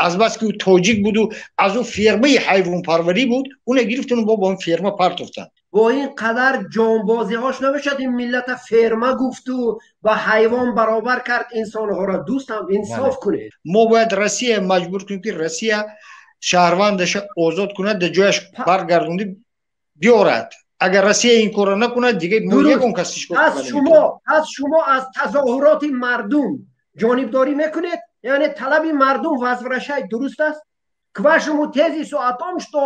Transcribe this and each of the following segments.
Азбаски ӯ тоҷик буду аз ӯ фермаи ҳайвонпарварӣ буд, уна гирифтану бо он ферма партофтанд. Бо ин қадар ҷонбозиҳош намешавад ин миллата ферма гуфту ба ҳайвон баробар кард инсонҳоро. Дӯстам, инсоф кунед. Мо бояд Россия маҷбур кунем, ки Россия шаҳрвандаша озод кунад, дар ҷояш баргардонди биёрад. Агар Россия ин корро накунад, дига ягон кас ҳеҷ кор. Пас шумо аз тазоҳуроти мардум ҷонибдорӣ мекунед? Яъне талаби мардум возвращать дуруст аст? К вашему тезису о том, что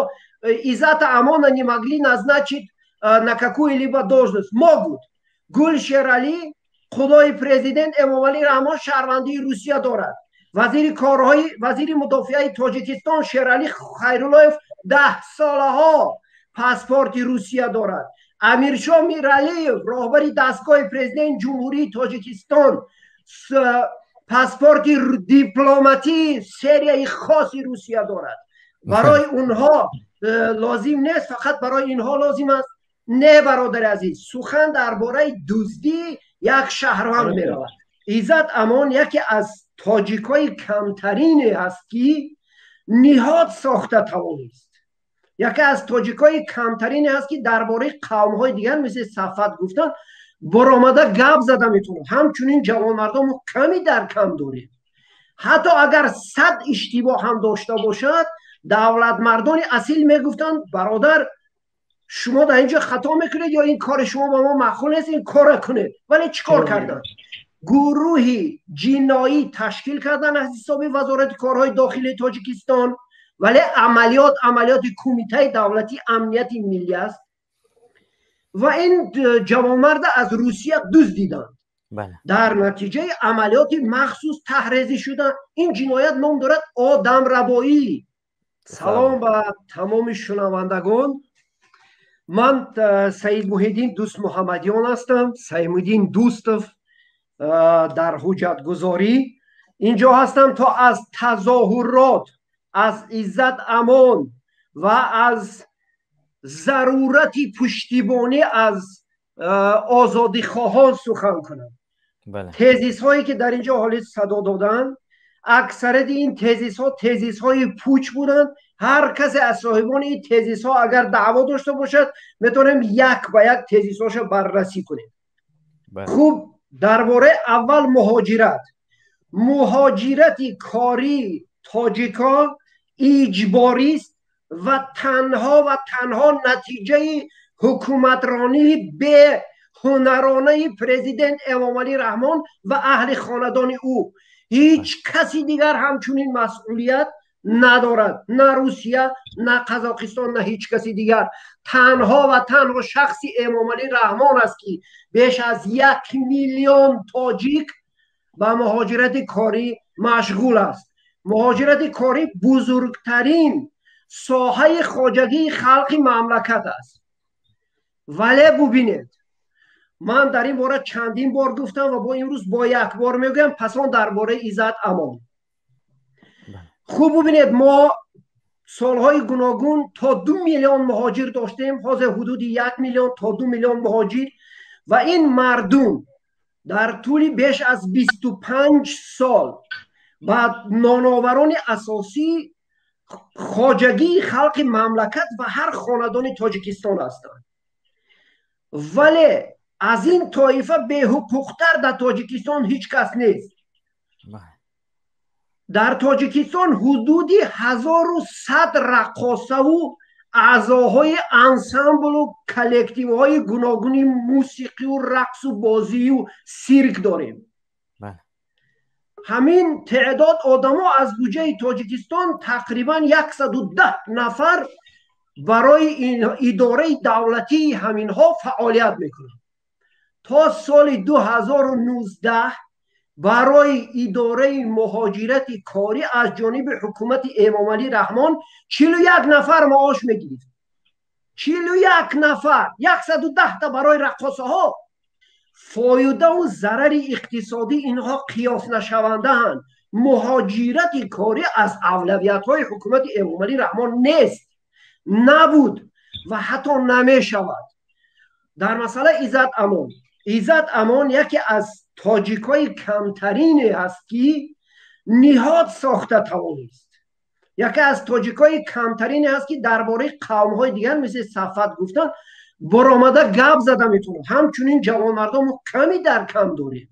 Иззата Амона не могли назначить на какую-либо должность. Могут. Гул Шерали, худои президент Эмомалӣ Раҳмон, шаҳрвандии Русия дорад. Вазири корҳои, вазири мудофиаи Тоҷикистон Шералӣ Хайруллоев 10 солаҳо паспорти Русия дорад. Амиршо Миралиев, роҳбари дастгоҳи президенти Ҷумҳурии Тоҷикистон, паспорти дипломатии серияи хоси Русия дорад. Барои онҳо лозим нест, фақат барои инҳо лозим аст? Не, бародари азиз, сухан дар бораи дуздии як шаҳрванд меравад. Иззат Амон яке аз тоҷикҳои камтарине аст, ки ниҳод сохта тавонист. Яке аз тоҷикҳои камтарине аст, ки дар бораи қавмҳои дигар, мисли Сафат гуфтан, баромада гап зада метавонад. Ҳамчунин ҷавонмардомо ками дар кам дорем. Ҳатто агар 100 иштибоҳ ҳам дошта бошад, давлатмардони асил мегуфтанд: «Бародар, шумо дар ин ҷо хато мекунед» ё «Ин кори шумо ба мо маъқул нест, ин кора кунед». Вале чӣ кор карданд? Гурӯҳи ҷиноӣ ташкил кардан аз ҳисоби Вазорати корҳои дохилии Тоҷикистон, вале амалиёт амалиёти Кумитаи давлатии амнияти миллӣ аст ва ин ҷавонмарда аз Русия дуздиданд. Дар натиҷаи амалиёти махсус таҳрезӣ шуда. Ин ҷиноят ном дорад одамрабоӣ. Салом ба тамоми шунавандагон. Ман Саидмуҳиддин Дӯстмуҳаммадиён ҳастам, Саидмуҳиддин Дӯстов дар ҳуҷҷатгузорӣ. Инҷо ҳастам, то аз тазоҳурот, аз Иззат Амон ва аз зарурати пуштибонӣ аз озодихоҳон сухан кунам. Тезисҳое, ки дар ин ҷо ҳоли садо доданд, аксарияти ин тезисҳо тезисҳои пуч буданд. Ҳар касе аз соҳибони ин тезисҳо агар даъво дошта бошад, метавонем як ба як тезисҳоша баррасӣ кунем. Хуб, дар бораи аввал муҳоҷират. Муҳоҷирати корӣ тоҷикҳо иҷборист ва танҳо ва танҳо натиҷаи ҳукуматронии беҳунаронаи президент Эмомалӣ Раҳмон ва аҳли хонадони ӯ. Ҳеҷ каси дигар ҳамчунин масъулият надорад: на Русия, на Қазоқистон, на ҳеҷ каси дигар. Танҳо ва танҳо шахси Эмомалӣ Раҳмон аст, ки беш аз 1 миллион тоҷик ба муҳоҷирати корӣ машғул аст. Муҳоҷирати корӣ бузургтарин соҳаи хоҷагии халқи мамлакат аст. Вале бубинед, ман дар ин бора чандин бор гуфтам ва бо имрӯз бо як бор мегӯям. Пас он дар бораи Иззат Амон. Хуб, бубинед, мо солҳои гуногун то 2 миллион муҳоҷир доштем, ҳозир ҳудуди 1 миллион то 2 миллион муҳоҷир. Ва ин мардум дар тӯли беш аз 25 сол ба ноноварони асосии хоҷагии халқи мамлакат ва ҳар хонадони Тоҷикистон ҳастанд. Вале аз ин тоифа беҳуқуқтар дар Тоҷикистон ҳеҷ кас нест. Дар Тоҷикистон ҳудуди 1100 раққосаву аъзоҳои ансамблу коллективҳои гуногуни мусиқию рақсу бозию сирк дорем. Ҳамин теъдод одамо аз буҷаи Тоҷикистон тақрибан 110 нафар барои идораи давлатии ҳаминҳо фаъолият мекунанд. То соли 2019 барои идораи муҳоҷирати корӣ аз ҷониби ҳукумати Эмомалӣ Раҳмон 41 нафар маош мегирифт. 41 нафар, 110-та барои раққосаҳо. Фоидаву зарари иқтисодӣ инҳо қиёснашавандаанд. Муҳоҷирати корӣ аз авлавиятҳои ҳукумати Эмомалӣ Раҳмон нест, набуд ва ҳатто намешавад. Дар масъалаи Иззат Амон. Иззат Амон яке аз тоҷикҳои камтарине аст, ки ниҳод сохта тавонист. Яке аз тоҷикҳои камтарине ҳаст, ки дар бораи қавмҳои дигар, мисли Сафат гуфтан, баромада гап зада метавонад. Ҳамчунин ҷавонмардон мо ками дар кам дорем.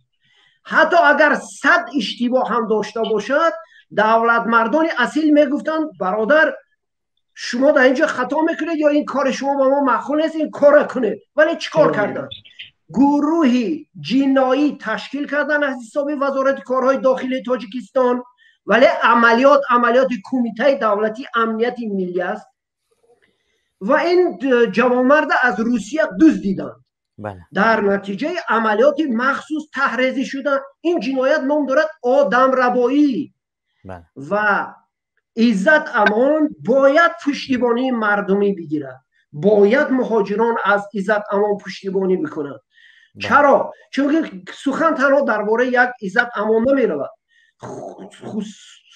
Ҳатто агар 100 иштибоҳ ҳам дошта бошад, давлатмардони асил мегуфтанд: бародар, шумо дар инҷо хато мекунед ё ин кори шумо ба мо маъқул нест, ин корро кунед. Вале чӣ кор карданд? Гурӯҳи ҷиноӣ ташкил кардан аз ҳисоби Вазорати корҳои дохилии Тоҷикистон, вале амалиёт амалиёти Кумитаи давлатии амнияти миллӣ аст ва ин ҷавонмарда аз Русия дуздиданд. Дар натиҷаи амалиёти махсус таҳрезӣ шуда, ин ҷиноят ном дорад одамрабоӣ. Ва Иззат Амон бояд пуштибонии мардумӣ бигирад. Бояд муҳоҷирон аз Иззат Амон пуштибонӣ бикунанд. Чаро? Чунки сухан танҳо дар бораи як Иззат Амон намеравад,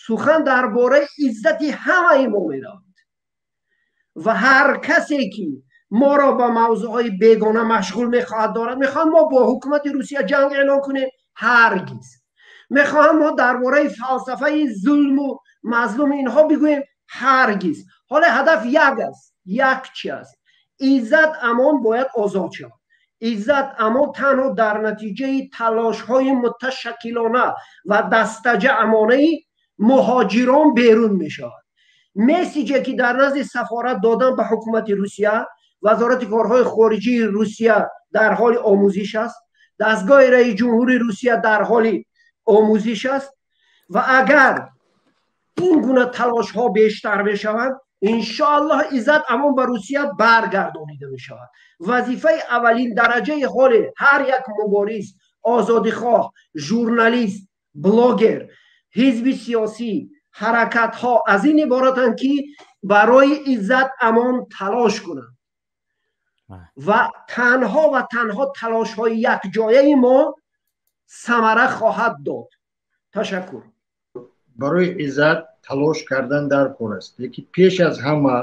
сухан дар бораи иззати ҳамаи мо меравад. Ва ҳар касе ки моро ба мавзӯъҳои бегона машғул мехоҳад дорад, мехоҳад мо бо ҳукумати Русия ҷанг эълон кунем, ҳаргиз. Мехоҳам мо дар бораи фалсафаи зулму мазлуми инҳо бигӯем, ҳаргиз. Ҳоло ҳадаф як аст, як чи аст: Иззат Амон бояд озод шавад. Иззат Амон танҳо дар натиҷаи талошҳои муташаккилона ва дастаҷамъонаи муҳоҷирон берун мешавад. Мессиҷе ки дар назди сафорат додан ба ҳукумати Русия, Вазорати корҳои хориҷии Русия дар ҳоли омӯзиш аст, дастгоҳи раиси ҷумҳури Русия дар ҳоли омӯзиш аст ва агар ин гуна талошҳо бештар мешаванд, иншоаллоҳ Иззат Амон ба Русия баргардонида мешавад. Вазифаи аввалин дараҷаи ҳоли ҳар як мубориз, озодихоҳ, журналист, блогер, ҳизби сиёсӣ, ҳаракатҳо аз ин иборатанд, ки барои Иззат Амон талош кунанд ва танҳо ва танҳо талошҳои якҷояи мо самара хоҳад дод. Ташаккур. Барои Иззат талош кардан дар кор аст, лекин пеш аз ҳама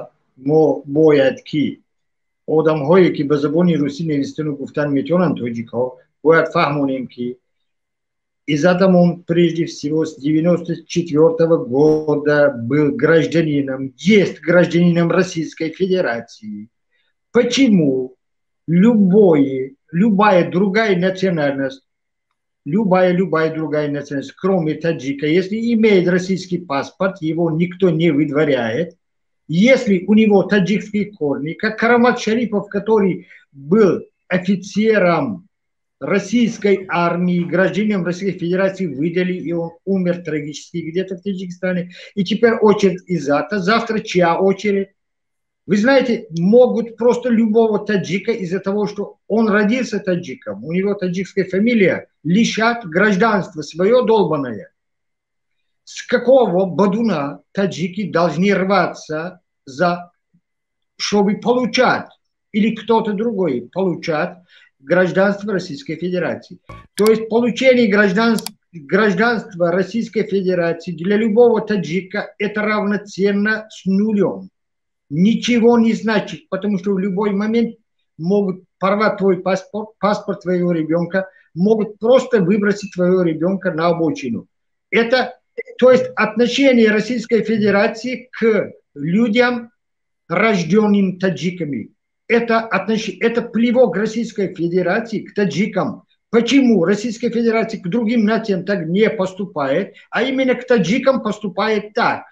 мо бояд ки одамҳое ки ба забони русӣ навистану гуфтан метавонанд, тоҷикҳо, бояд фаҳмонем, ки Иззат Амон прежде всего с 94 года был гражданином, есть гражданином Российской Федерации. Почему любая другая национальность, любая другая национальность, кроме таджика, если имеет российский паспорт, его никто не выдворяет? Если у него таджикские корни, как Карамат Шарипов, который был офицером российской армии, гражданином Российской Федерации, выдали, и он умер трагически где-то в Таджикистане. И теперь очередь Иззата, завтра чья очередь? Вы знаете, могут просто любого таджика из-за того, что он родился таджиком, у него таджикская фамилия, лишат гражданства свое долбаное. С какого бодуна таджики должны рваться за, чтобы получать, или кто-то другой получать гражданство Российской Федерации? То есть получение гражданства Российской Федерации для любого таджика это равноценно с нулем. Ничего не значит, потому что в любой момент могут порвать твой паспорт, паспорт твоего ребенка, могут просто выбросить твоего ребенка на обочину. Это, то есть, отношение Российской Федерации к людям, рожденным таджиками. Это плевок Российской Федерации к таджикам. Почему Российская Федерация к другим нациям так не поступает, а именно к таджикам поступает так?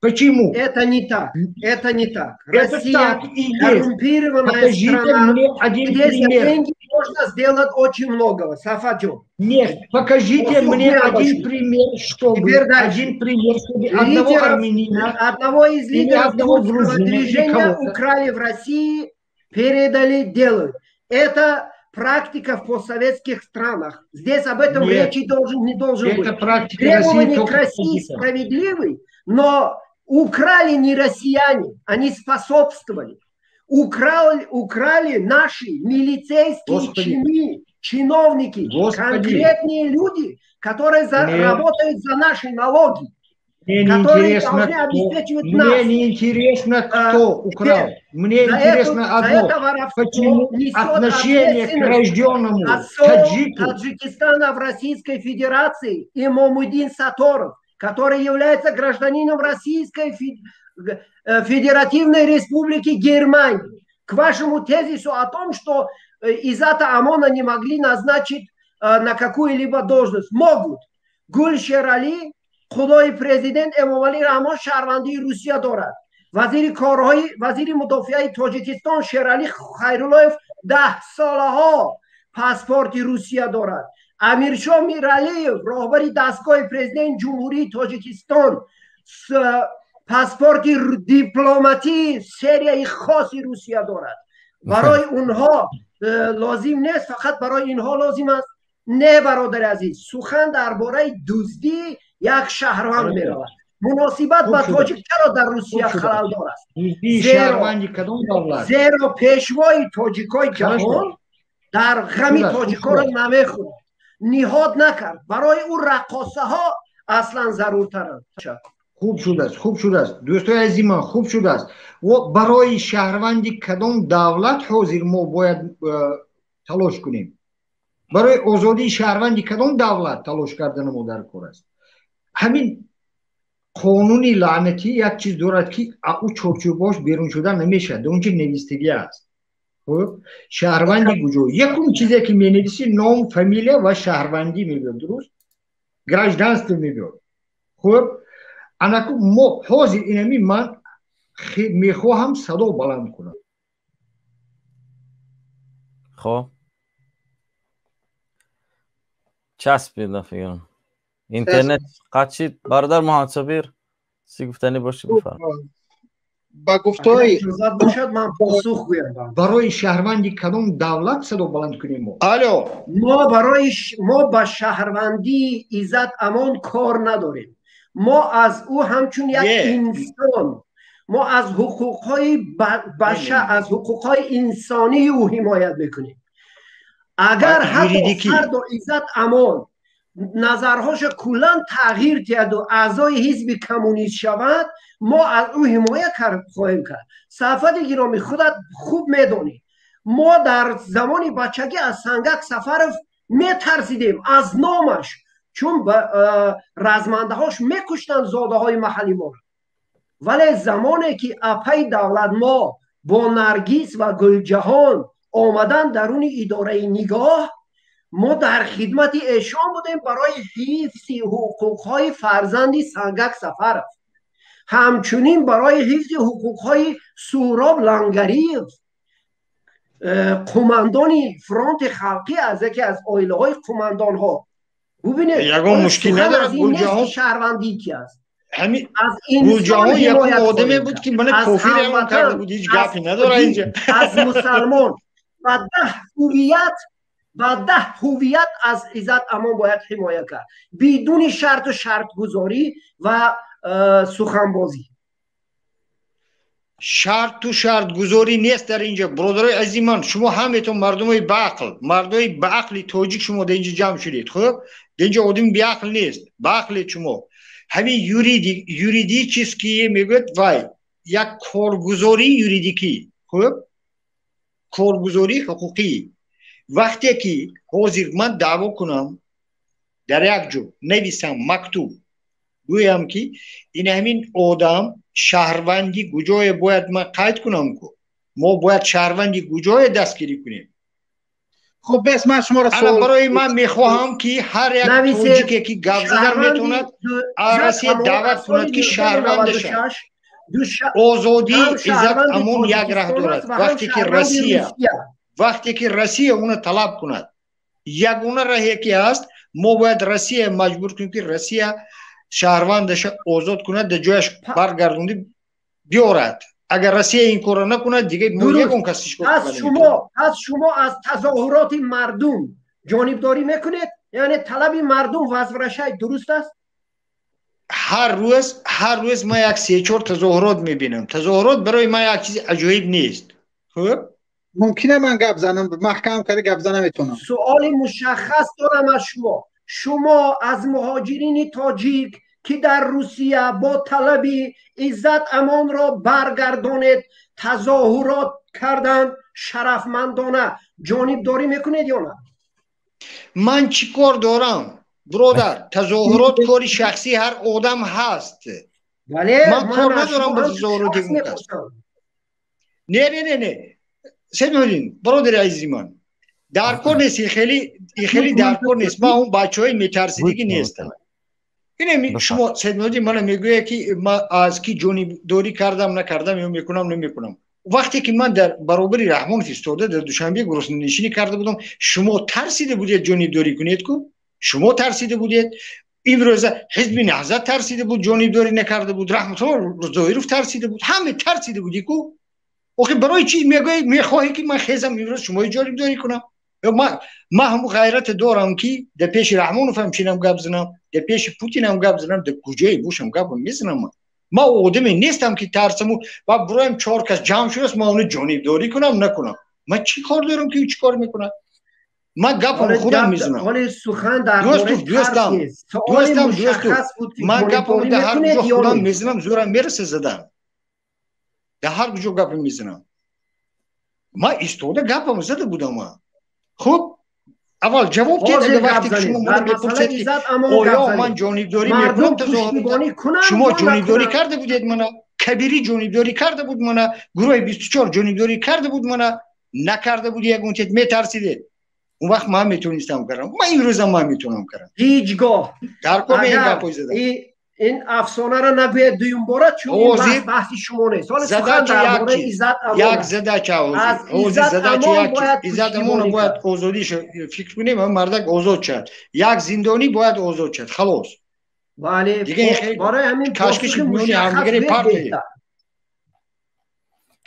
Почему? Это не так. Это не так. Это Россия так и есть. Коррумпированная Покажите страна, мне один где за пример. Деньги можно сделать очень многого. Сафаджон. Нет, покажите Вот мне я один обошлю. пример, чтобы Теперь дальше. один пример, чтобы одного Лидеров, армянина одного из или лидеров одного тюркского грузина, или движения кого-то. Украли в России, передали, делают. Это практика в постсоветских странах. Здесь об этом Нет. речи не должен Это быть. практика России Требования к только России таджикам. Справедливы, но украли не россияне, они способствовали. Украли наши милицейские Господи. Чины, чиновники, Господи. Конкретные люди, которые Мне работают за наши налоги, Мне не которые интересно, должны кто обеспечивать Мне нас. не интересно, кто украл. Теперь Мне интересно за одно. это воровство Почему несет отношение к ответственность рожденному посол таджику Таджикистана в Российской Федерации Имомудин Саторов, который является гражданином Российской Федеративной Республики Германии. К вашему тезису о том, что Иззата Амона не могли назначить на какую-либо должность. Могут. Гулшерали, худои президент Эмомали Раҳмон, шаҳрвандии Русия дорад. Вазири корҳои, вазири мудофиаи Тоҷикистон Шерали Хайруллоев 10 солаҳо паспорти Русия дорад. Амиршо Миралиев, роҳбари дастгоҳи президент Ҷумҳурии Тоҷикистон, паспорти дипломатии серияи хоси Русия дорад. Барои онҳо лозим нест, фақат барои инҳо лозим аст? Не, бародари азиз, сухан дар бораи дуздии як шаҳрванд меравад. Муносибат ба тоҷик чаро дар Русия халалдор аст? Зеро пешвои тоҷикои ҷаҳон дар ғами тоҷикоро намехӯрд, ниҳод накард. Барои ӯ раққосаҳо аслан заруртаранд. Хуб шудааст, хуб шудааст, дӯстои азизи ман, хуб шудааст. Барои шаҳрванди кадом давлат ҳозир мо бояд талош кунем? Барои озодии шаҳрванди кадом давлат талош кардани мо дар кор аст? Ҳамин қонуни лаънатӣ як чиз дорад, ки ӯ чорчӯбош берун шуда намешавад. Ончи навистагӣ аст. Хуб, шаҳрванди куҷо? Якум чизе ки менависӣ, ном, фамилия ва шаҳрвандӣ мебиёд, дуруст, гражданство мебиёд. Хуб, анаку мо ҳозир инами ман мехоҳам садо баланд кунам. Хоб, часпид, фикрам интернет қатъ шид. Бародар Муҳаммадсобир, чӣ гуфтанӣ бошӣ, бифарм. Ба гуфтаҳои Бошад, ман посух гӯям. Барои шаҳрванди кадом давлат садо баланд кунем мо? Алло. Мо барои мо ба шаҳрвандии Иззат Амон кор надорем. Мо аз ӯ ҳамчун як инсон, мо аз ҳуқуқҳои баша, аз ҳуқуқҳои инсонии ӯ ҳимоят мекунем. Агар ҳатто фардо Иззат Амон назарҳоша куллан тағйир диҳаду аъзои ҳизби коммунист шавад, мо аз ӯ ҳимоя хоҳем кард. Сафади гиромӣ, худат хуб медонӣ, мо дар замони бачагӣ аз Сангак Сафаров метарсидем, аз номаш, чун размандаҳош мекуштанд зодаҳои маҳалли моро. Вале замоне ки апаи давлат мо бо Наргиз ва Гулҷаҳон омадан даруни идораи нигоҳ, мо дар хидмати эшон будем барои ҳифзи ҳуқуқҳои фарзанди Сангак Сафаров, ҳамчунин барои ҳифзи ҳуқуқҳои Суҳроб Лангариев, қумандони фронти халқӣ, аз яке аз оилаҳои қумандонҳо. Бубинед. Ягон мушкил надорад. Гулҷаҳон шаҳрвандӣ ки аст. Гулҷаҳон якум одаме буд, ки мана кофир эълон карда буд. Ҳеҷ гапе надорад инҷа. Аз мусалмон ба 10 ҳувият, ба 10 ҳувият аз Иззат Амон бояд ҳимоя кард, бидуни шарту шартгузорӣ ва суханбозӣ. Шарту шартгузорӣ нест дар инҷа. Бародарои азизи ман, шумо ҳаметон мардумои баақл, мардои баақли тоҷик, шумо дар инҷа ҷамъ шудед. Хуб, дар инҷа одами беақл нест, баақлед шумо. Ҳамин юридические мегӯяд, вай як коргузории юридикӣ, хуб, коргузории ҳуқуқӣ. Вақте ки ҳозир ман даъво кунам, дар як ҷо нависам, мактуб гӯям, ки ин ҳамин одам шаҳрванди куҷое, бояд ман қайд кунам ку, мо бояд шаҳрванди куҷое дастгирӣ кунем? Хуб, бес, ман шуморо Барои ман мехоҳам, ки ҳар як тоҷике, ки гап задан метавонад, Россия даъват кунад, ки шаҳрвандаша озодии Иззат Амон як раҳ дорад: вақте ки Россия уна талаб кунад. Ягона раҳе ки ҳаст, мо бояд Россия маҷбур кунем, ки Россия шаҳрвандаша озод кунад, дар ҷояш баргардонди биёрад. Агар Россия ин корро накунад, дига мо ягон кас Пас шумо аз тазоҳуроти мардум ҷонибдорӣ мекунед? Яъне талаби мардум возвращай дуруст аст? Ҳар рӯз, ҳар рӯз ман як се-чор тазоҳурот мебинам. Тазоҳурот барои ман як чизи аҷоиб нест. Хуб. Мумкина ман гап занам? Маҳкам карда гап зана метавонам? Суоли мушаххас дорам аз шумо. Шумо аз муҳоҷирини тоҷик, ки дар Русия бо талаби Иззат Амонро баргардонед тазоҳурот карданд, шарафмандона ҷонибдорӣ мекунед ё на? Ман чӣ кор дорам? Бародар, тазоҳурот кори шахсии ҳар одам ҳаст. Ман кор надорам ба тазоҳуроти он кас. Не, не, не, не, Семёлин, бародари азизи ман, даркор нест, хеле даркор нест. Ман он бачаҳои метарсидагӣ нестам. Инем шумо, Саидмуҳиддин, мана мегӯяд, ки ман аз ки ҷонибдорӣ кардам, накардам ё мекунам, намекунам. Вақте ки ман дар баробари Раҳмонов истода дар Душанбе гуруснанишинӣ карда будам, шумо тарсида будед ҷонибдорӣ кунед ку? Шумо тарсида будед. Имрӯза Ҳизби Наҳзат тарсида буд, ҷонибдорӣ накарда буд. Раҳматулло Зоҳиров тарсида буд. Ҳама тарсида будӣ ку. Охи, барои чӣ мегӯӣ, мехоҳӣ, ки ман хезам, имрӯз шумои ҷонибдорӣ кунам? Ман ҳамун ғайрате дорам, ки дар пеши Раҳмоновам чинам гап занам, дар пеши Путинам гап занам, дар куҷое бошам, гапам мезанам. Ман одаме нестам, ки тарсаму ва буроям, чор кас ҷамъ шудааст, ман оно ҷонибдорӣ кунам, накунам. Ман чӣ кор дорам, ки чӣ кор мекунад? Ман гапам худам мезанам. Дӯсту дӯстам, дӯстам, дӯсту, ман гапам дар ҳар куҷо худам мезанам, зӯрам мераса задан. Дар ҳар куҷо гапам мезанам. Ман истода гапам зада будам. Ман хуб, аввал ҷавоб дед. Вақте ки шумо маро мепурсед, ки оё ман ҷонибдорӣ мекунам тазоҳурот, шумо ҷонибдорӣ карда будед мана, Кабирӣ ҷонибдорӣ карда буд мана, гурӯҳи 24 ҷонибдорӣ карда буд мана, накарда буд. Ягон чиз метарсидед. Он вақт ман метавонистам кардам, ман имрӯзам ман метавонам кардам. Ҳеҷ гоҳ. Дар кор ин гапҳои задам. Ин афсонаро нагӯяд дуюмбора, чун ин баҳси шумо нест. Ҳоло сухан дар бораи Иззат Амон. Як задача ҳозир, задача як чиз: Иззат Амона бояд озодиш фикр кунем, ҳам мардак озод шавад, як зиндонӣ бояд озод шавад, халос. Бале, барои ҳамин кашкиши миёни ҳамдигаре партоем,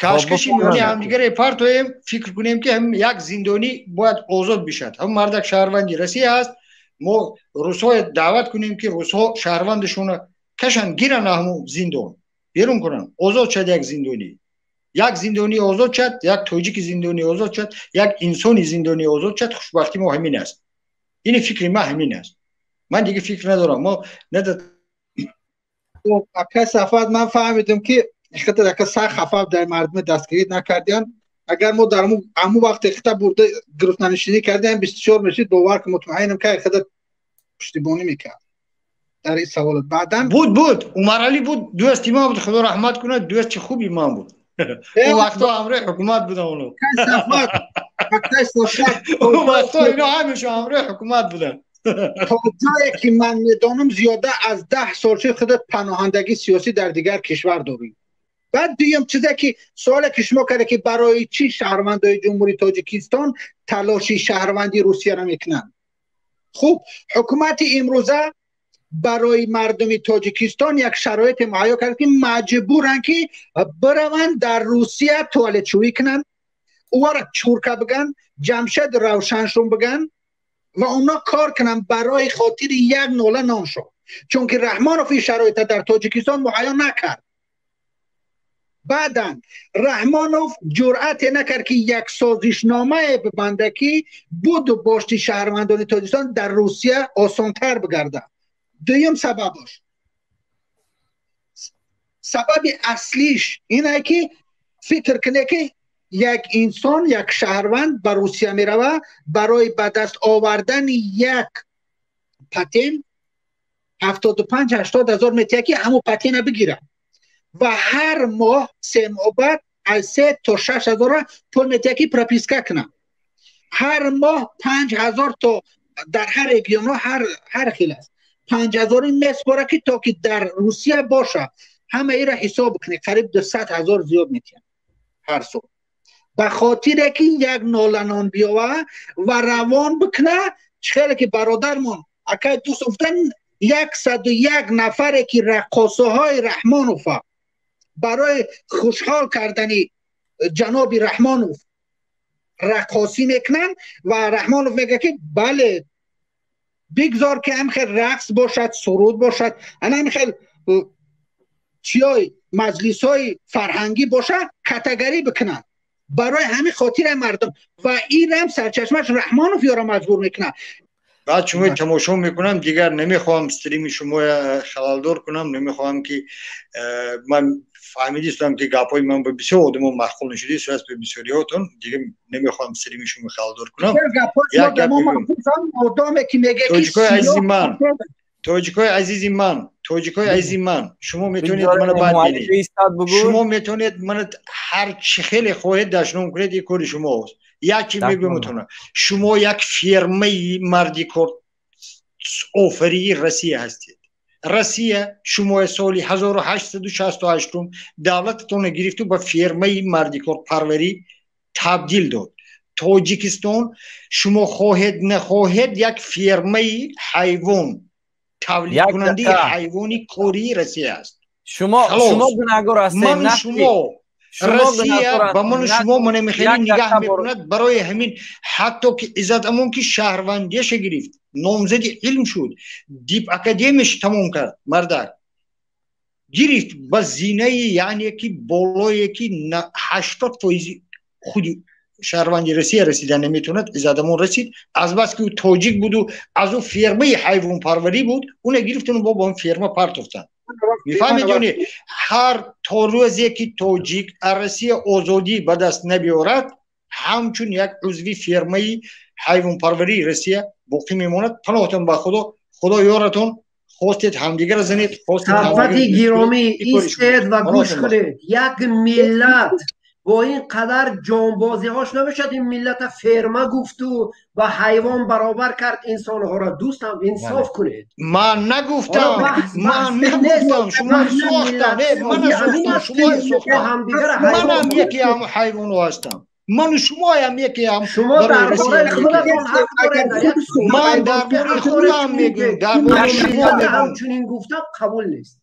кашкиши миёни ҳамдигаре партоем, фикр кунем, ки ҳам як зиндонӣ бояд озод бишавад. Ҳам мардак шаҳрванди Россия аст. Мо русҳое даъват кунем, ки русҳо шаҳрвандашонро кашанд, гиранд, ҳамун зиндон берун кунанд, озод шад як зиндонӣ. Як зиндонӣ озод шад, як тоҷики зиндонӣ озод шад, як инсони зиндонӣ озод шад, хушбахтӣ мо ҳамин аст. Ини фикри ман ҳамин аст, ман дига фикр надорам. Мо Акай Сафат, ман фаҳмидам, ки ака сахт хафа дар мардуми дастгирӣ накардиян. Агар мо дар ҳамун вақте хита бурда гуруснанишинӣ кардиам, 24 мешид, бовар ки мутмаинам, ки хита пуштибонӣ мекард дар ин саволот баъдан. Буд, буд, Умаралӣ буд, дӯсти ман буд, Худо раҳмат кунад, дӯсти хуби ман буд. Он вақто ҳамроҳи ҳукумат будам оно. Он вақто ино ҳамеша ҳамроҳи ҳукумат буданд. То ҷое ки ман медонам, зиёда аз 10 сол шуд худат паноҳандагии сиёсӣ дар дигар кишвар дорӣ. Баъд дуюм чизе ки суоле ки шумо карда, ки барои чӣ шаҳрвандои Ҷумҳурии Тоҷикистон талоши шаҳрвандии Русияро мекунанд. Хуб, ҳукумати имрӯза барои мардуми Тоҷикистон як шароите муҳайё кард, ки маҷбуранд, ки бираванд дар Русия туалетшӯӣ кунанд, ӯро чурка биган, Ҷамшед равшаншун биган ва онҳо кор кунанд барои хотири як нола ноншо, чунки Раҳмонов ин шароита дар Тоҷикистон муҳайё накард. Баъдан Раҳмонов ҷуръате накард, ки як созишномае бибанда, ки буду бошти шаҳрвандони Тоҷикистон дар Русия осонтар бигардад. Дуюм сабабаш, сабаби аслиш ине, ки фикр куне, ки як инсон, як шаҳрванд ба Русия мерава барои ба даст овардани як патент 75-80 ҳазор метиҳад, ки ҳамун патента бигирад, ва ҳар моҳ, 3 моҳ баъд аз 3 то 6 ҳазора пул метиҳад, ки прописка кунад. Ҳар моҳ 5 ҳазор то, дар ҳар регионҳо ҳар хел аст, 5 ҳазори меспора, ки то ки дар Русия бошад. Ҳама иро ҳисоб кунед, қариб 200 ҳазор зиёд метиҳад ҳар сол, ба хотире ки як ноланон биёва ва равон бикуна. Чӣ хеле ки бародармон акай дӯст гуфтан, 101 нафаре ки раққосаҳои Раҳмонова барои хушҳол кардани ҷаноби Раҳмонов раққосӣ мекунанд ва Раҳмонов мегӯяд, ки бале, бигзор, ки ҳам хел рақс бошад, суруд бошад, ана ҳам хел чиёй маҷлисҳои фарҳангӣ бошад, катагарӣ бикунанд. Барои ҳамин хотири мардум ва инам сарчашмаш Раҳмонов ёро маҷбур мекунад. Баъд шумо тамошо мекунам, дигар намехоҳам стрими шумо халалдор кунам, намехоҳам, ки ман Фаҳмидистам, ки гапҳои ман ба бисёр одамо маъқул нашудист, ба бисёриҳотон. Дига намехоҳам сирими шумо халдор кунам. Як гап одаме ки меге. Тоҷикои азизи ман, тоҷикои азизи ман, тоҷикои азизи ман, шумо метавонед мана бад бинед, шумо метавонед мана ҳар чӣ хеле хоҳед дашном кунед, ин кори шумост. Як чи мегӯям: шумо як фермаи мардикор офарии Россия ҳастед. Россия шумои соли 1868 давлататонро гирифту ба фермаи мардикорпарварӣ табдил дод. Тоҷикистон, шумо хоҳед нахоҳед, як фермаи ҳайвон тавлидкунандаи ҳайвони кории Россия аст. Шумо гунаҳгор ҳастед. Ману шумо, Россия ба ману шумо мана мехеле нигаҳ мекунад. Барои ҳамин ҳатто ки Иззат Амон ки шаҳрвандияша гирифт, номзади илм шуд, дип академияш тамом кард, мардак гирифт ба зинаи, яъне ки болое ки 80% худи шаҳрванди Россия расида наметавонад, Иззат Амон расид. Азбаски ӯ тоҷик буду аз ӯ фермаи ҳайвонпарварӣ буд, уна гирифтану бо он ферма партофтанд. Мефаҳмед ё не? Ҳар то рӯзе ки тоҷик аз Россия озодӣ ба даст набиёрад, ҳамчун як узви фермаи ҳайвонпарварии Россия боқӣ мемонад. Паноҳтон ба Худо, Худо ёратон. Хостед, ҳамдигара занед, хостед. Сафати гиромӣ, истед ва гӯш кунед. Як миллат бо ин қадар ҷонбозиҳош намешавад ин миллата ферма гуфту ба ҳайвон баробар кард инсонҳоро. Дӯстам, инсоф кунед. Ман нагуфтам, ман нагуфтам, шумо сохтам. Мана сохтам, шумо сохтам. Манам яке ҳам ҳайвоно ҳастам, ману шумоям яке ҳам. Шумо дар бораи худатон ҳақ доред. Ман дар бораи худам мегӯям, дар бораи шумо мегӯям. Ҳамчунин гуфтам қабул нест.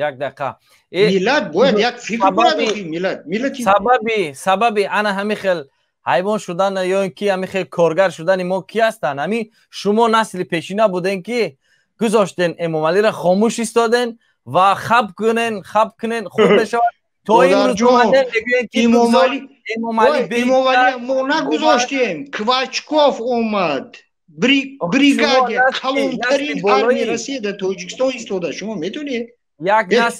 Як дақиқа. Миллат бояд як фикр кунад. Миллат, миллати Сабаби ана ҳамин хел ҳайвон шудан ё ин ки ҳамин хел коргар шудани мо ки ҳастанд? Ҳамин шумо, насли пешина буден, ки гузоштен Эмомалиро, хомӯш истоден ва хаб кунен, хаб кунен, хуб мешавад. То имрӯз мегӯен ки Эмомалӣ мо нагузоштем, Квачков омад, бригаде калонтарин армияи Россия дар Тоҷикистон истода. Шумо медонед?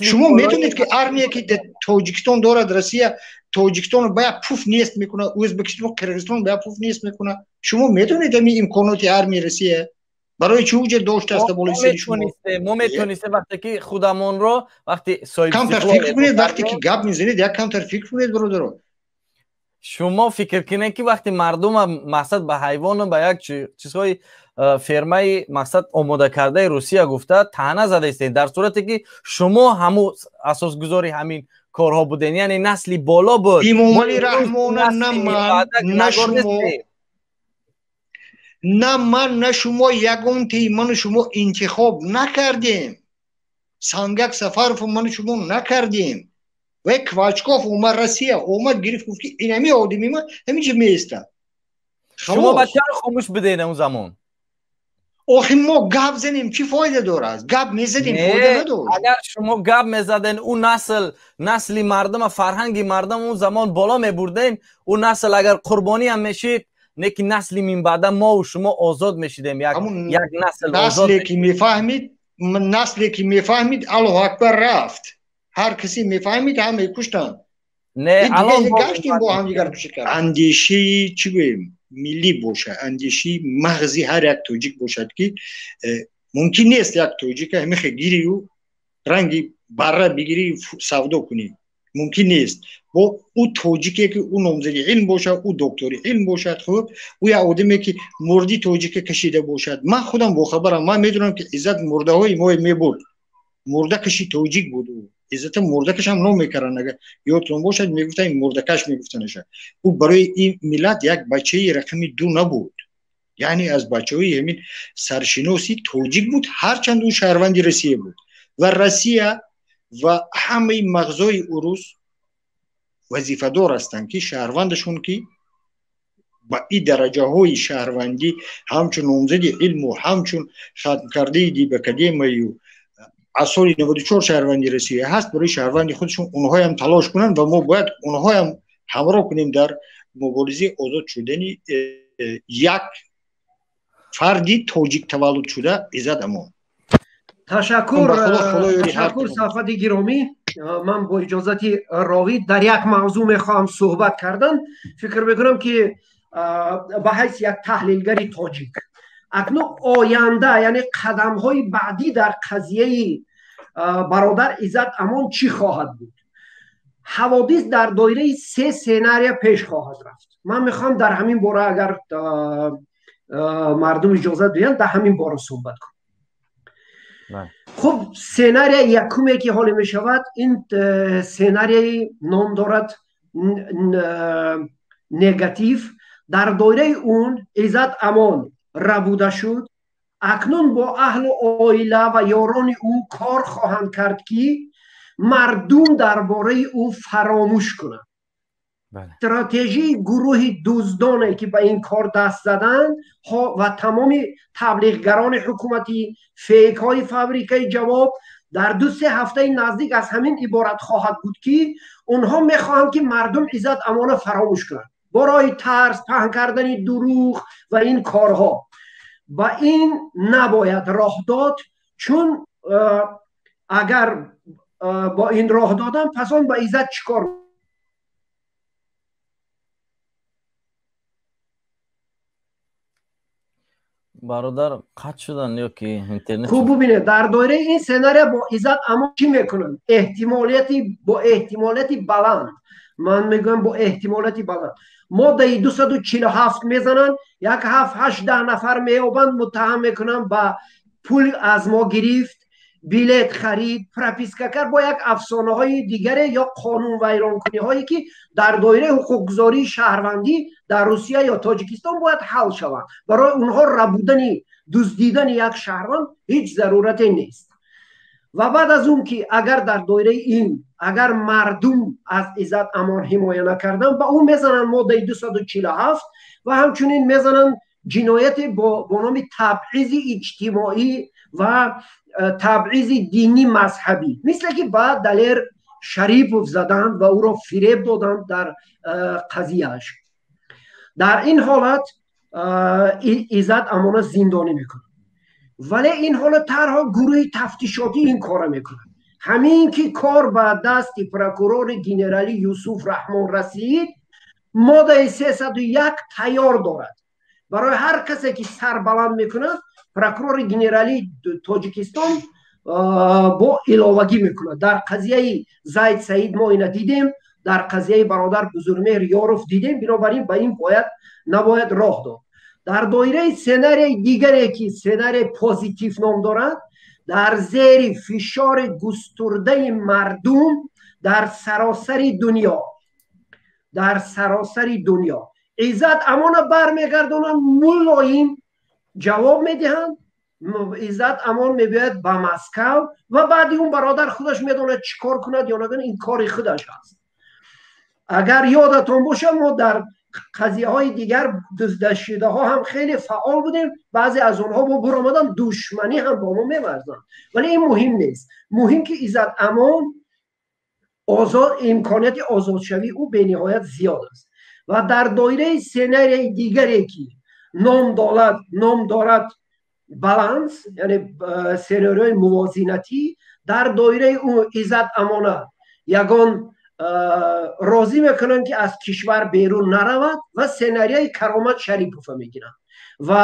Шумо медонед, ки армия ки дар Тоҷикистон дорад Россия, Тоҷикистонро ба як пуф нест мекунад, Ӯзбекистон, Қирғизистон ба як пуф нест мекунад? Шумо медонед ҳамин имконоти армияи Россия барои чӣ вуҷуд доштааст болои сари шумо? Мо метонистем, вақте ки худамонро, вақте Камтар фикр кунед, вақте ки гап мезанед, як камтар фикр кунед, бародаро. Шумо фикр кунед, ки вақте мардума мақсад ба ҳайвону ба як чизҳои фермаи мақсад омодакардаи Русия гуфта таъна задаистед, дар сурате ки шумо ҳамун асосгузори ҳамин корҳо буден, яъне насли боло буд. Имомалӣ Раҳмона на ман, на шумо, на ман, на шумо, ягонтаи ману шумо интихоб накардем. Сангак Сафаров ману шумо накардем. Вай Квачков омад, Россия омад, гирифт, гуфт, ки инами одами ма ҳаминҷа меистад. Шумо ба чаро хомӯш будед он замон? Охи, мо гап занем, чӣ фоида дорад? Гап мезадем, фоида надошт. Агар шумо гап мезаден, ӯ насл, насли мардума, фарҳанги мардум он замон боло мебурден. Ӯ насл агар қурбонӣ ҳам мешид, не ки насли минбаъда мову шумо озод мешидем, як насл. Насле ки мефаҳмид, насле ки мефаҳмид, Аллоҳу акбар, рафт. Ҳар касе мефаҳмид, ҳама куштанд. Не. Гаштем бо ҳамдигар куши кард. Андешаи, чӣ гӯем, миллӣ бошад, андешаи мағзи ҳар як тоҷик бошад, ки мумкин нест як тоҷика ҳамихе гирию ранги барра бигирӣ, савдо кунӣ, мумкин нест. Бо ӯ тоҷике ки ӯ номзади илм бошад, ӯ доктори илм бошад, хуб, ӯ як одаме ки мурди тоҷика кашида бошад. Ман худам бохабарам, ман медонам, ки Иззат мурдаҳои мо мебурд, мурдакаши тоҷик буд ӯ. Иззата мурдакашам ном мекарданд, агар ёдтон бошад, мегуфтанд мурдакаш, мегуфтанаша. Ӯ барои ин миллат як бачаи рақами ду набуд, яъне аз бачаҳои ҳамин саршиноси тоҷик буд, ҳарчанд ӯ шаҳрванди Россия буд. Ва Россия ва ҳамаи мағзои урус вазифадор ҳастанд, ки шаҳрвандашон, ки ба ин дараҷаҳои шаҳрвандӣ, ҳамчун номзади илму ҳамчун хатмкардаи дипакадемияю аз соли 94 шаҳрванди Россия ҳаст, барои шаҳрванди худашон онҳоям талош кунанд. Ва мо бояд онҳоям ҳамроҳ кунем дар муборизаи озод шудани як фарди тоҷик таваллуд шуда, Иззат Амон. Ташаккур, ташаккур, Сафати гиромӣ. Ман бо иҷозати ровӣ дар як мавзӯъ мехоҳам суҳбат кардан. Фикр мекунам, ки ба ҳайси як таҳлилгари тоҷик, акнун оянда, яъне қадамҳои баъдӣ дар қазияи бародар Иззат Амон чӣ хоҳад буд? Ҳаводис дар доираи се сценария пеш хоҳад рафт. Ман мехоҳам дар ҳамин бора, агар мардум иҷозат диҳанд, дар ҳамин бора суҳбат кунам. Хуб, сценария якуме, ки ҳоле мешавад, ин сценарияи ном дорад негатив. Дар доираи он Иззат Амон рабуда шуд. Акнун бо аҳлу оила ва ёрони ӯ кор хоҳанд кард, ки мардум дар бораи ӯ фаромӯш кунанд. Стратежии гурӯҳи дуздоне, ки ба ин кор даст заданд, ва тамоми таблиғгарони ҳукуматӣ, фейкҳои фабрикаи ҷавоб дар 2-3 ҳафтаи наздик аз ҳамин иборат хоҳад буд, ки онҳо мехоҳанд, ки мардум Иззат Амона фаромӯш кунанд барои тарс, паҳн кардани дурӯғ ва ин корҳо. Ба ин набояд роҳ дод, чун агар бо ин роҳ додан, пас он ба Иззат чӣ кор Бародар қатъ шудан ё ки интернет? Хуб, бубинед, дар доираи ин сценария бо Иззат Амон чӣ мекунанд? Эҳтимолияти, бо эҳтимолияти баланд, ман мегӯям, бо эҳтимолияти баланд моддаи 247 мезананд. Як ҳафт, ҳашт, 10 нафар меёбанд, муттаҳам мекунанд ба пул аз мо гирифт, билет харид, прописка кард, бо як афсонаҳои дигаре ё қонунвайронкуниҳое, ки дар доираи ҳуқуқгузории шаҳрвандӣ дар Русия ё Тоҷикистон бояд ҳал шаванд. Барои онҳо рабудани, дуздидани як шаҳрванд ҳеҷ зарурате нест. Ва баъд аз он ки агар дар доираи ин, агар мардум аз Иззат Амон ҳимоя накарданд, ба ӯ мезананд моддаи 247 ва ҳамчунин мезананд ҷинояте бо номи табъизи иҷтимоӣ ва табъизи динӣ мазҳабӣ, мисле ки ба Далер Шарипов заданд ва ӯро фиреб доданд дар қазияаш. Дар ин ҳолат Иззат Амона зиндонӣ мекунад. Вале ин ҳолат танҳо гурӯҳи тафтишотӣ ин кора мекунад. Ҳамин ки кор ба дасти прокурори генералӣ Юсуф Раҳмон расид, моддаи 301 тайёр дорад барои ҳар касе, ки сарбаланд мекунад. Прокурори генералии Тоҷикистон бо иловагӣ мекунад. Дар қазияи Зайд Саид мо ина дидем, дар қазияи бародар Бузургмеҳр Ёров дидем. Бинобар ин ба ин бояд набояд роҳ дод. Дар доираи сценарияи дигаре, ки сценарияи позитив ном дорад, дар зери фишори густурдаи мардум дар саросари дунё, дар саросари дунё Иззат Амона бармегардонанд, мулоим ҷавоб медиҳанд. Иззат Амон мебиёяд ба Москав ва баъди он бародар худаш медонад, чӣ кор кунад ё накунад, ин кори худаш аст. Агар ёдатон бошад, мо дар қазияҳои дигар дуздашудаҳо ҳам хеле фаъол будем. Баъзе аз онҳо бо буромадан душманӣ ҳам бо мо меварзанд, вале ин муҳим нест. Муҳим, ки Иззат Амон озод, имконияти озодшавии ӯ бениҳоят зиёд аст. Ва дар доираи сценарияи дигаре, ки ном дорад баланс, яъне сценарияи мувозинатӣ, дар доираи ӯ Иззат Амона ягон розӣ мекунанд, ки аз кишвар берун наравад, ва сценарияи Каромат Шарипова мегиранд. Ва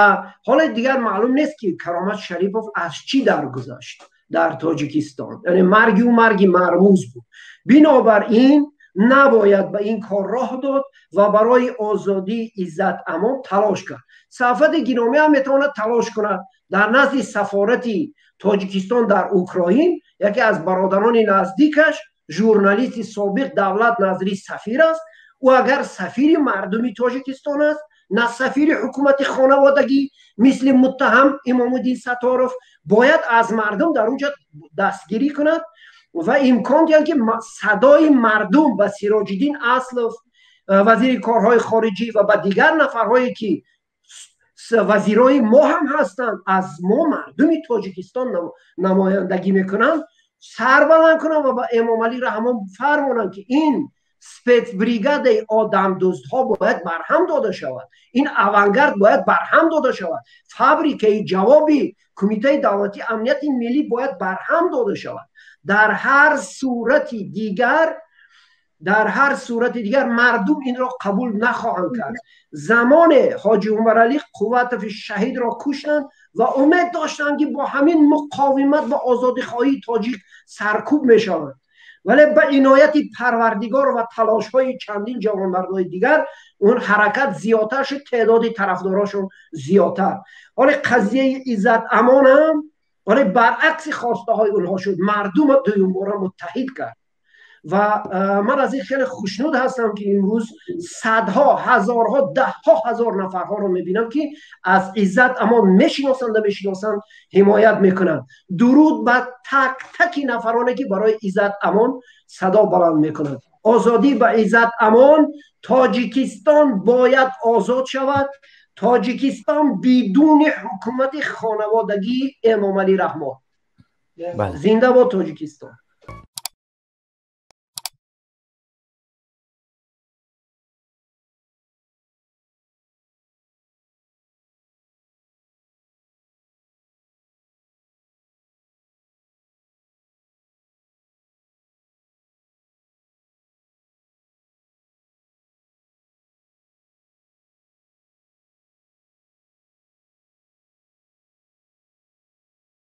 ҳоле дигар маълум нест, ки Каромат Шарипов аз чӣ даргузашт дар Тоҷикистон, яъне марги ӯ марги мармуз буд. Бинобар ин набояд ба ин кор роҳ дод ва барои озодии Иззат Амон талош кард. Сафати Гиромӣ ҳам метавонад талош кунад. Дар назди сафорати Тоҷикистон дар Украин яке аз бародарони наздикаш, журналисти собиқ Давлат Назрӣ, сафир аст. Ӯ агар сафири мардуми Тоҷикистон аст, на сафири ҳукумати хонаводагӣ, мисли муттаҳам Имомуддин Сатторов, бояд аз мардум дар он ҷо дастгирӣ кунад ва имкон диҳад, ки садои мардум ба Сироҷиддин Аслов, вазири корҳои хориҷӣ, ва ба дигар нафарҳое, ки вазирои мо ҳам ҳастанд, аз мо мардуми Тоҷикистон намояндагӣ мекунанд, сар баланд кунанд ва ба Эмомалӣ Раҳмон фармонанд, ки ин спецбригадаи одамдуздҳо бояд барҳам дода шавад, ин авангард бояд барҳам дода шавад, фабрикаи ҷавоби Кумитаи давлатии амнияти миллӣ бояд барҳам дода шавад. Дар ҳар сурати дигар, дар ҳар сурати дигар мардум инро қабул нахоҳанд кард. Замоне Ҳоҷи Умаралӣ Қувватови шаҳидро куштанд ва умед доштанд, ки бо ҳамин муқовимат ва озодихоҳии тоҷик саркӯб мешаванд, вале ба инояти Парвардигор ва талошҳои чандин ҷавонмардои дигар он ҳаракат зиёдтар шуд, теъдоди тарафдорошон зиёдтар. Ҳоле қазияи Иззат Амонам вале баръакси хостаҳои онҳо шуд, мардумро дуюмбора муттаҳид кард. Ва ман аз ин хеле хушнуд ҳастам, ки имрӯз садҳо, ҳазорҳо, даҳҳо ҳазор нафарҳоро мебинам, ки аз Иззат Амон мешиносанд, намешиносанд, ҳимоят мекунанд. Дуруд ба так таки нафароне, ки барои Иззат Амон садо баланд мекунанд. Озодӣ ба Иззат Амон! Тоҷикистон бояд озод шавад, Тоҷикистон бидуни ҳукумати хонаводагии Эмомалӣ Раҳмон. Зинда бод Тоҷикистон!